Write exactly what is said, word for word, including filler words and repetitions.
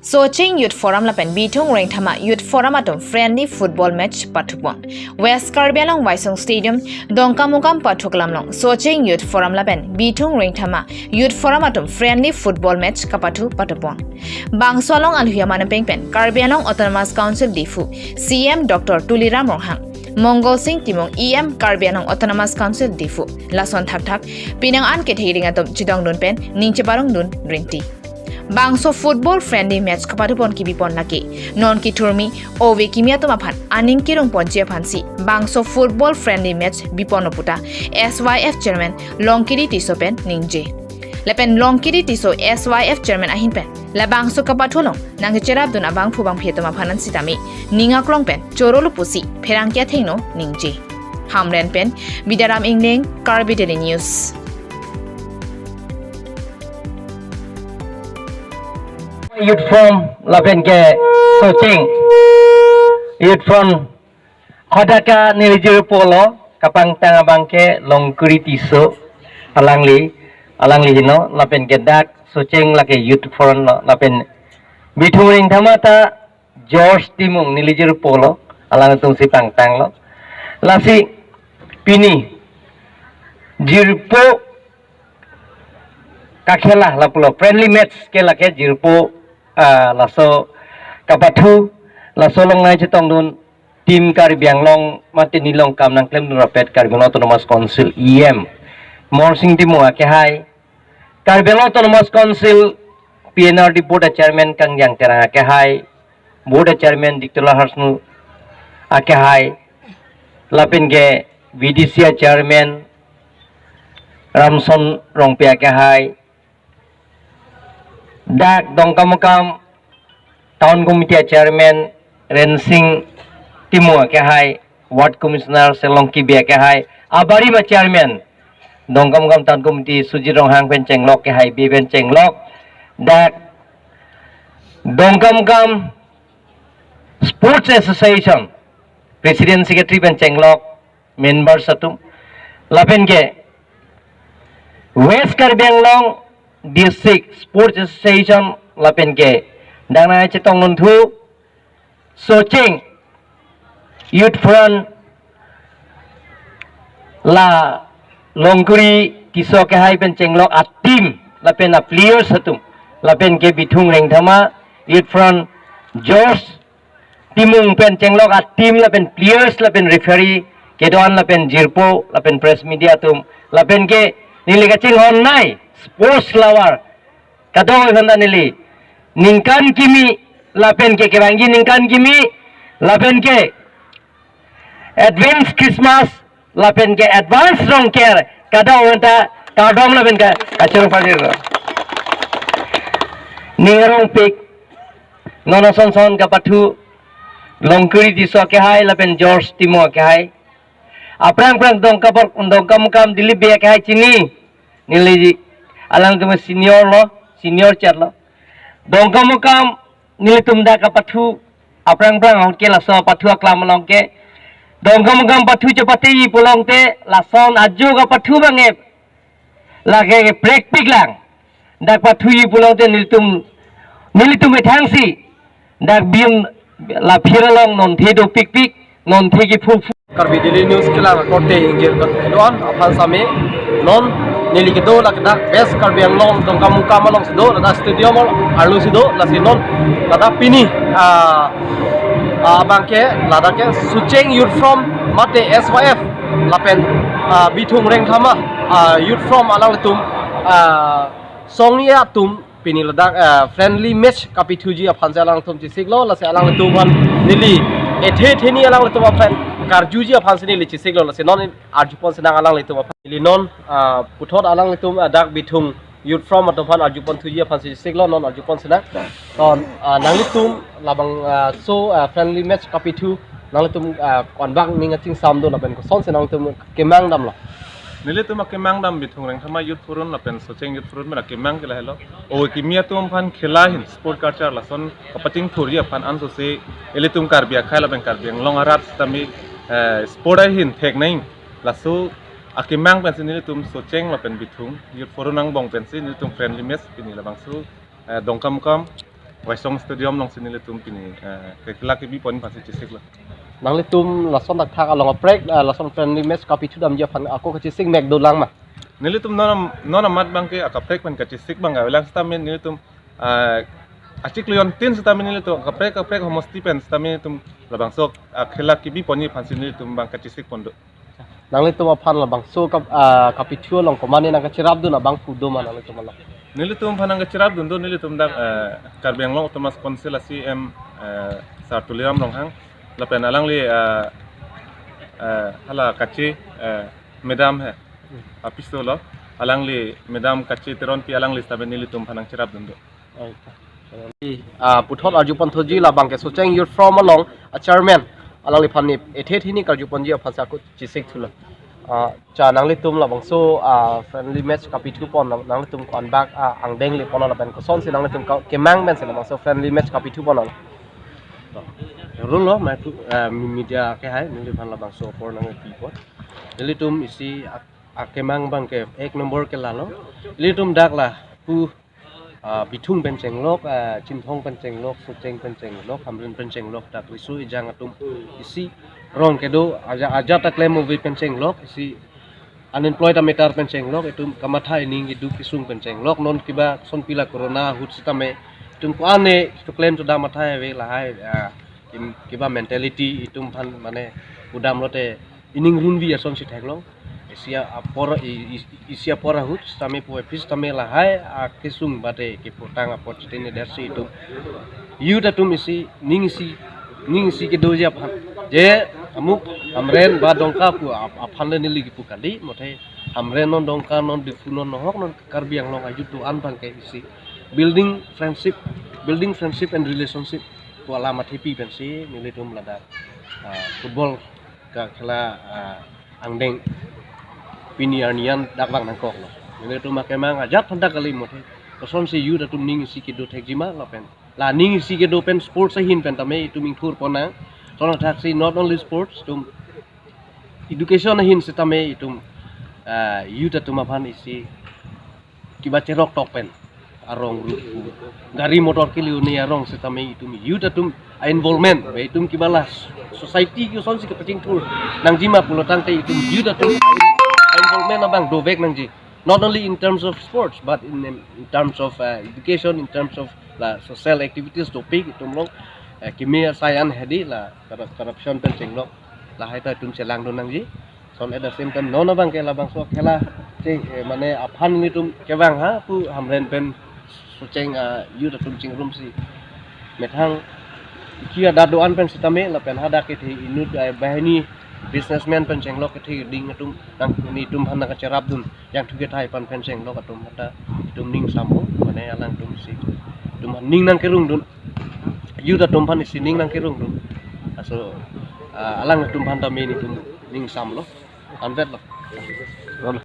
Socheng Youth Forum lapen Bithung Rengthama Youth Forum atum friendly football match pathupon. West Karbi Anglong Waisong Stadium, Dongkamukam pathu kelam along Socheng Youth Forum lapen Bithung Rengthama Youth Forum atum friendly football match kapathu pathupon. Bangso along alhuya manam pengpen Karbi Anglong Autonomous Council Diphu C M Doctor Tuliram Ronghang, Mongol Sing Timung E M Karbi Anglong Autonomous Council Diphu, lason thakthak pinang an kethek ring atum chedongdun pen ning cheparongdun rinti. Bangso football friendly match kapathupon kibipon lake non kethurmi ove kimi atum aphan aning kerongponji aphansi bangso football friendly match biponlo puta S Y F chairman Longkiri Tisso pen ningje. Lapen Longkiri Tisso S Y F chairman ahin pen labangso kapathu along nangcherapdun abangphu bangphi atum aphan an sitame ning aklong pen chorolo pusi pherangke athengno ningje. Hamren pen Bidaram Ingleng, Karbi Daily News. Youth Forum lapen ke Socheng Youth Forum hadak ke neli jirpo lo, kapangtang abang ke Longkiri Tisso alangli, alangli heno, lapen ke dak Socheng lake Youth Forum lo, lapen Bithung Rengthama ta George Timung neli jirpo lo, alangtum si pangtanglo. Lasi pini jirpo kakhela lapulo, friendly match ke lake jirpo, ah, laso kapathu, laso along nangchetongdun team Karbi Anglong mate neli along kam nangklemdun rapet Karbi Anglong Autonomous Council E M Morsing Timung akehai, Karbi Anglong Autonomous Council P N R D Board Chairman Kangjang Terang akehai, Board Chairman Diktola Harsnu akehai, lapen ke V D C Chairman Ramson Rongpi akehai, dak Dongkamukam Town Committee Chairman Rensing Timung akehai, Ward Commissioner Selong Kibi akehai, abarim a Chairman Dongkamukam Town Committee Sujit Ronghang pen chenglok, kehaibi pen chenglok, dak Dongkamukam Sports Association President Secretary pen chenglok, members atum, lapen ke West Karbi Anglong District Sports Association, lapen ke dak nangchetongdun thu Socheng Youth Forum, la Longkiri Tisso akehai pen chenglok a team lapen a players atum, lapen ke Bithung Rengthama Youth Forum George Timung pen chenglok a team lapen players lapen referee kedo-an lapen jirpo lapen press media atum, lapen ke neli kachinghon nai sports lover kadokave aphanta neli ningkan kimi lapen ke kevangji ningkan kimi lapen ke advance Christmas lapen ke advance Rongker kadokave aphanta kardom lapen ka kachoro pajir. Ning arongpik, non ason son kapathu Longkiri Tisso akehai lapen George Timung akehai. Aphrang aphrang Dongkapor, Dongkamukam Dilip Bey akehai chini. Neli alangtum senior lo, senior chat lo. Dongkamukam nelitum dak kapathu aphrang aphrang ahut ke laso pathu aklam along ke Dongkamukam pathu chepatiji pulote lason ajo kapathu abang ke lake ke prekpik lang. Dak pathuji pulote nelitum, nelitum ethang si dak bim la phir along nonthe dopikpik, nonthe kephu phu. Karbi Daily News kelang akorte ingjir kat kedo-an aphan sitame non neli kedo ladak West Karbi Anglong Dongkamukam along si do, ladak stadium arlo si do, lasi non ladak pini, ah, ah, abang ke ladak ke Socheng Youth Forum mate S Y F lapen, ah, Bithung Rengthama, ah, Youth Forum alanglitum, ah, songni atum pini ladak, ah, friendly match kapithuji aphan si alangtum chesiklo, lasi alanglitum aphan neli ethe theni alanglitum aphan karjuji aphan si neli chesiklo, lasi non arjupon sinang alanglitum aphan. Neli non, ah, puthot alanglitum, ah, dak Bithung Youth Forum atum aphan arjupon thuji aphan si chesiklo, non arjupon sinang. Ton, ah, nanglitum labang, ah, so, ah, friendly match kapithu nanglitum, ah, konbak ning achingsam do lapen kosonsi nangtum kemang damlo? Nelitum akemang dam Bithung Rengthama Youth Forum lapen Socheng Youth Forum mera kemang ke lahelo. Ove kimi atum aphan khela ahin sport culture lason kapachingthurji aphan ansose ilitum Karbi akhei lapen Karbi Anglong arat sitame, eh, sport ahin thek nang. Laso akemang pensi nelitum Socheng lapen Bithung Youth Forum angbong pensi nelitum friendly match pini labangso, eh, Dongkamukam Waisong Stadium alongsi nelitum pini, eh, ke khela kebi pon aphansi chesiklo. Nanglitum lason thakthak along kaprek, eh, lason friendly match kapithu damji aphan ako kachesik mek dolang ma? Nelitum non, non amat abangke akaprek pen kachesik abang avelang sitame nelitum, eh, achiklo jontin sitame nelitum kaprek kaprek homosti pen sitame nelitum labangso, eh, khela kebi ponji aphansi nelitum abang kachesik pon do. Nanglitum aphan labangso kap-, ah, kapithu along komatne nangkacherapdun abang pu do ma nanglitum along? Nelitum aphan nangkacherapdun do, nelitum dak, eh, Karbi Anglong Autonomous Council a C E M, eh, Sir Tuliram Ronghang, lapen alangli, eh, eh, hala kache, eh, madam he, apiso lo, alangli madam kache Teronpi alangli sitame nelitum aphan nangcherapdun do. Ah, puthot arju pon thuji labangke Socheng Youth Forum along a chairman alangliphan ne ethe hini karju ponji aphansi ako chesik thulo. Ah, cha nanglitum labangso, ah, friendly match kapithu pon nang-, nanglitum ko-an bak, ah, angdeng le pon lapen kosonsi nanglitum ka-, kemang pensi labangso friendly match kapithu pon lo. Rul lo, mai pu, ah, mi-, media ke hai, neliphan labangso apor nangpi pon. Nelitum isi ak-, akemang abangke ek number ke lalo. Nelitum dak la pu, ah, Bithung pen chenglok, ah, Chinthong pen chenglok, Socheng pen chenglok, Hamren pen chenglok, dak riso ejang atum isi rong kedo aja, ajat ta klem ove pen chenglok, isi unemployed ameter pen chenglok, itum kamatha ining iduk kesung pen chenglok, non kiba son pila corona ahut sitame itum ko-an ne keklem to dam athai ave lahai, ah, kim-, kiba mentality itum aphan mane pudam lote ining runvi asonsi theklong. Isi apor, i-, i-, isi apor ahut sitame pu office tame lahai akesung bate keputang apor chitene dersi itum youth atum isi ning isi, ning isi kedoji aphan. Je amuk Hamren ba Dongka pu ap-, aphan le neli kipu kali, mothe Hamren non, Dongka non, Diphu non, nohok non Karbi Anglong a youth do-an abangke isi building friendship, building friendship and relationship pu alam athepi pensi nelitum ladak, ah, football kakhela, ah, angdeng pini arni an dak vang nangkoklo. Nelitum akemang ajat aphan ta kali, mothe kosonsi youth atum ning isi kedo thekji ma lapen la ning isi kedo pen sports ahin pen tame itum ingthur pon nang. Lason thaksi not only sports, itum education ahin sitame itum, ah, youth atum aphan isi kiba cherok tok pen arong ru, gari motor keliune arong sitame itum youth atum a-involvement, ba itum kiba la society kosonsi kepachingthur nangji ma pulo tangte itum youth atum a-involvement abang dovek nangji. Not only in terms of sports, but in, in terms of, uh, education, in terms of la social activities dopik itum along, uh, keme asai an hedi la corru-, corruption pen chenglok, lahai ta itum chelangdun nangji. Lason at the same time non abangke labangso khela cheng, eh, mane aphan nelitum kevang ha pu Hamren pen Socheng, ah, youth atum chingrumsi methang kiadat do-an pen sitame lapen hadak kethe inut, ah, banghini businessman pen chenglok kethe ding atum nang nelitum aphan nangkacherapdun, jangthu kethai aphan pen chenglok atum hadak itum ning sampo, mane alangtum si itum ning nangkerungdun, youth atum aphan isi ning nangkerungdun. Laso, ah, alangtum aphan tame nelitum ning samlo, anvetlo.